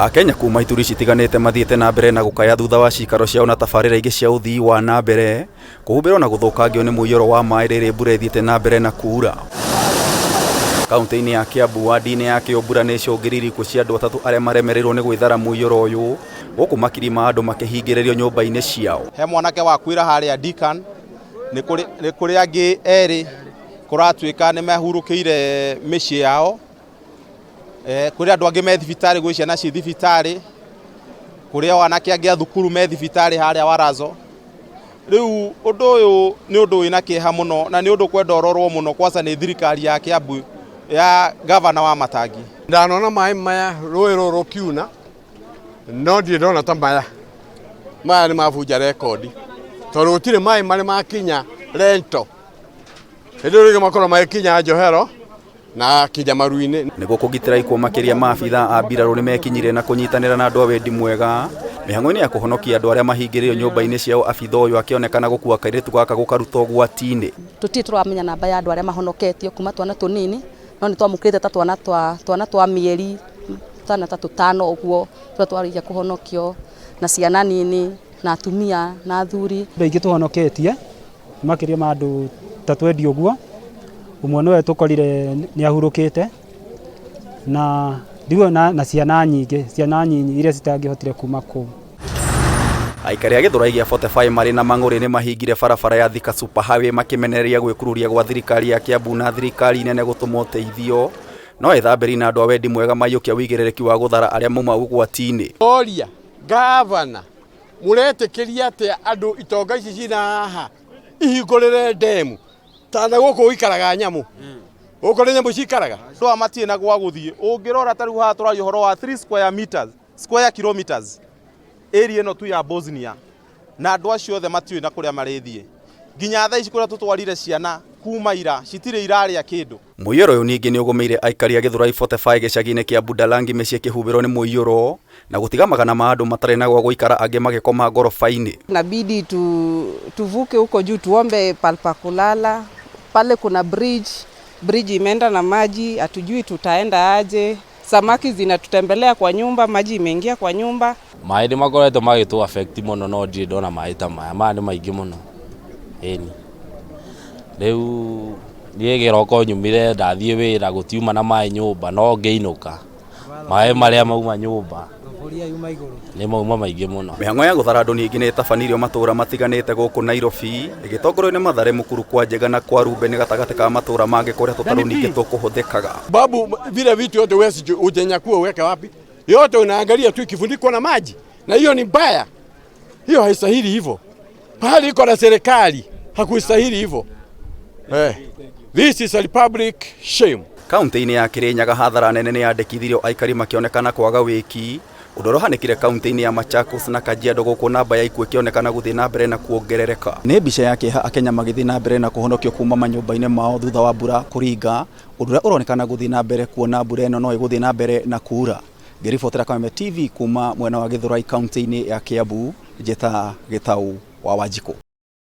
Akenya kuma ituri citiganĩte mathiĩte na mbere na gũkaya thutha wa cikaro ciao na tabarĩra ingĩ cia ũthii wa na mbere kũhumbĩrwo na gũthũkangio nĩ mũiyũro wa maĩ rĩrĩ mbura ĩthiĩte na mbere na kuura. Kaunti-inĩ ya Kiambu wadi-inĩ ya Kĩũmbura nĩ icũngĩrĩirie ikuũ cia andũ atatũ arĩa maremereirwo nĩ gwĩthara mũiyũro ũyũ gũkũ makiri ma andũ makĩhingĩrĩrio nyũmba-inĩ ciao. He mwanake wakuĩra harĩa Deacon, nĩ kũrĩ angĩ erĩ kũratuĩka nĩ mehurũkĩire mĩciĩ yao. Kũrĩ andũ angĩ me thibitarĩ, gwĩ ciana ciĩ thibitarĩ, kũrĩ o anake angĩ a thukuru me thibitarĩ harĩa Warazo. Rĩu ũndũ ũyũ nĩ ũndũ wĩna kĩeha mũno na nĩ ũndũ kwenda ũrorwo mũno kwanza nĩ thirikari ya Kiambu ya gavana wa Matangi. Ndanona maĩ maya rũĩ rũrũ rũkiuna no ndirĩ ndona ta maya. Maya nĩ mabunja rekondi tondũ gũtirĩ maĩ marĩ makinya rento. Hĩndĩ ĩyo rĩngĩ makorwo magĩkinya njohero na kinya maru-inĩ. Nĩguo kũgitĩra ikuũ makĩria maabithaa a mbirarũ nĩmekinyirie na kũnyitanĩra na andũ a wendi mwega mĩhang'o-inĩ ya kũhonokia andũ arĩa mahingĩrĩirio nyũmba-inĩ ciao abithaa ũyũ akĩonekana gũkua kairĩtu gaka gũkaruta ũgwati-inĩ. Tũtirĩ tũramenya namba ya andũ arĩa mahonoketio kuma twana tũnini no nĩ twamũkĩrĩte ta twana twa twana twa mĩeri twana ta tũtano ũguo tũrĩa twarĩkia kũhonokio na ciana nini na atumia na athuri. Andũ aingĩ tũhonoketie makĩria ma andũ ta twendi ũguo, ũmwe nĩwe tũkorire nĩ ahurũkĩte na ndiũĩ na ciana nyingĩ, ciana nyinyi iria citangĩhotire kuma kũu. Aikari a Gĩthũrai gĩa 45 marĩ na mang'ũrĩ nĩ mahingire barabara ya Thika Super Highway makĩmenereria gwĩkururia gwa thirikari ya Kiambu na thirikari nene gũtũma ũteithio no ethambĩri na andũ a wendi mwega maiyũkia wĩigĩrĩrĩki wa gũthara arĩa mauma ũgwati-inĩ. Oria gavana mũretĩkĩria atĩa andũ itonga ici cina haha ihingũrĩre ndemu ta na gũkũ gũikaraga nyamũ gũkũ nĩ nyamũ cikaraga. Andũ aya matirĩ na gwa gũthiĩ. Ũngĩrora ta rĩu haha tũraria ũhoro wa 3 square meters, square kilometers area ĩno tu ya Bosnia na andũ acio othe matiũĩ na kũrĩa marĩthiĩ. Nginya thaa ici kũrĩa tũtwarire ciana kuma ira citirĩ irarĩa kĩndũ. Mũiyũro ũyũ ningĩ nĩ ũgũmĩire aikari a Gĩthũrai 45 gĩcagi-inĩ kĩa Budalangi mĩciĩ ĩkĩhumbĩrwo nĩ mũiyũro na gũtiga magana ma andũ matarĩ na gwa gũikara angĩ magĩkoma ngoroba-inĩ. Inabidi tuvuke huko juu tuombe pahali pa kulala. Pale kuna bridge, bridge imeenda na maji, hatujui tutaenda aje. Samaki zinatutembelea kwa nyumba, maji imeingia kwa nyumba. Maĩ nĩ makoretwo magĩtũ affect mũno no ndirĩ ndona maĩ ta maya, maya nĩ maingĩ mũno. Ĩni. Rĩu niĩ kĩroko nyumire ndathiĩ wĩra gũtiuma na maĩ nyũmba no ngĩinũka. Maĩ marĩa mauma nyũmba nĩ mauma maingĩ mũno. Mĩhang'o ya gũthara andũ ningĩ nĩ ĩtabanirio matũũra matiganĩte gũkũ Nairobi ĩgĩtongorio nĩ Mathare, Mukuru kwa Njega na kwa Ruben gatagatĩ ka matũũra mangĩ kũrĩa tũtarũ ningĩ tũkũhũthĩkaga. Babu vile vitu yote wewe ujenyakua uweke wapi? Yote unaangalia tu ikifunikwa na maji, na hiyo ni mbaya, hiyo haistahili hivyo. Pahali iko na serikali hakustahili hivyo. This is a republic shame. Kaunti-inĩ ya Kirinyaga hathara nene nĩ yandĩkithirio aikari makĩonekana kwaga wĩki ũndũ ũrĩa ũhanĩkire kaunti-inĩ ya Machakos na Kajiado gũkũ namba ya ikuũ ĩkĩonekana gũthiĩ na mbere na kuongerereka. Nĩ mbica ya kĩeha Akenya magĩthiĩ na mbere na kũhonokio kuma manyũmba-inĩ mao thutha wa mbura kũringa ũndũ ũrĩa ũronekana gũthiĩ na mbere kuona mbura ĩno no ĩgũthiĩ na mbere na kuura. Ngĩribotera Kameme TV kuma mwena wa Gĩthũrai kaunti-inĩ ya Kiambu, njĩta Gĩtau wa Wanjikũ.